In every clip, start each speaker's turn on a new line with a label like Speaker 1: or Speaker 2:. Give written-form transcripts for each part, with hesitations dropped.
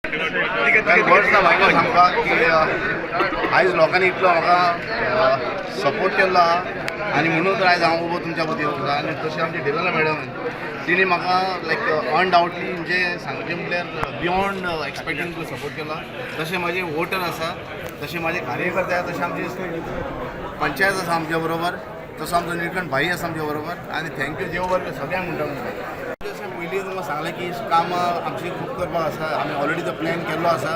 Speaker 1: वर्स ना म्हाका सांगपाक की आयज लोकांनी इतलो म्हाका सपोर्ट केल्लो आहा आनी म्हणून तर आयज हांव उबो तुमच्या खातीर आसा. आनी तशें आमची डिलाना मॅडम, तिणी म्हाका लायक अनडावटली, म्हणजे सांगचें म्हटल्यार बियोंड एक्सपेक्टेड सपोर्ट केला. तशें म्हाजे वोटर आसा, तशें म्हाजे कार्यकर्ते आसा, तशें आमची पंचायत आसा आमच्या बरोबर, तसो आमचो निळकंठ भाई आसा आमच्या बरोबर. आनी thank you, देव बरें सगळ्यांक म्हणटा. जशें पयलीं तुमकां सांगलें की कामां आमची खूब करपाक आसा. आमी ऑलरेडी तो प्लॅन केल्लो आसा.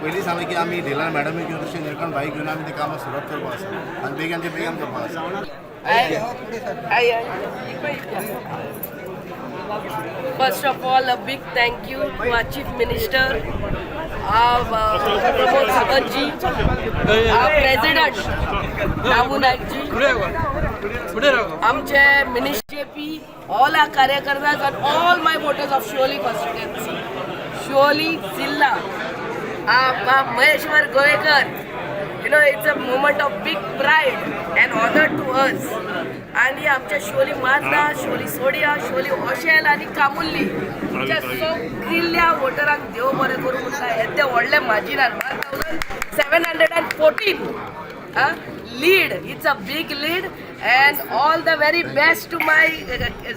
Speaker 1: पयलीं सांगलें की आमी ढिलान मॅडमीक घेवन, तशें निळकंठ भाई घेवन आमी ती कामां सुरवात करपाक आसा आनी बेगानचे बेगीन करपाक आसा.
Speaker 2: First of all, a big thank you to our Chief Minister, our Pramod Sawant ji, our President, Damu Naik ji, आमचे minister P, all our कार्यकर्त्याज and all my voters of Siolim constituency, Siolim जिल्हा, Maheshwar Goyekar. It's a moment of big pride and honor to us. आणि आमच्या Siolim Marla, Siolim सोडिया, Siolim Oshel आनी कामुल्ली, आमच्या सगळ्या वोटरांक देव बरें करूं म्हणटा. येद्या व्हडल्या मार्जिनान, 1714 lead, it's a big lead, and all the very best to my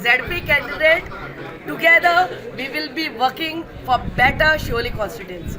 Speaker 2: ZP candidate. Together we will be working for better Siolim constituency.